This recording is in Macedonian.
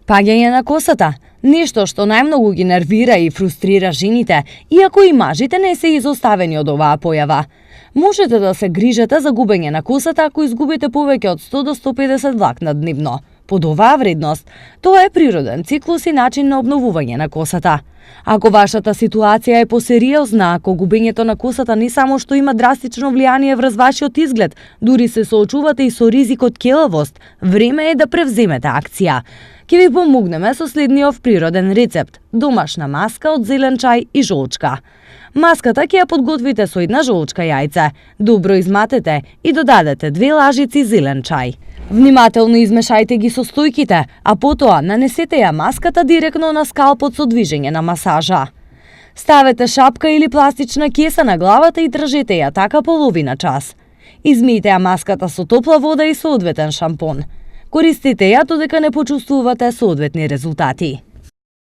Паѓање на косата, нешто што најмногу ги нервира и фрустрира жените, иако и мажите не се изоставени од оваа појава. Можете да се грижете за губење на косата ако изгубите повеќе од 100 до 150 влакна дневно. Под оваа вредност, тоа е природен циклус и начин на обновување на косата. Ако вашата ситуација е посериозна, ако губењето на косата не само што има драстично влијание врз вашиот изглед, дури се соочувате и со ризикот келавост, време е да превземете акција. Ќе ви помогнеме со следниот природен рецепт – домашна маска од зелен чај и жолчка. Маската ќе ја подготвите со една жолчка јајце, добро изматете и додадете 2 лажици зелен чај. Внимателно измешајте ги состојките, а потоа нанесете ја маската директно на скалпот со движење на масажа. Ставете шапка или пластична кеса на главата и држете ја така половина час. Измијте ја маската со топла вода и соодветен шампон. Користете ја додека не почувствувате соодветни резултати.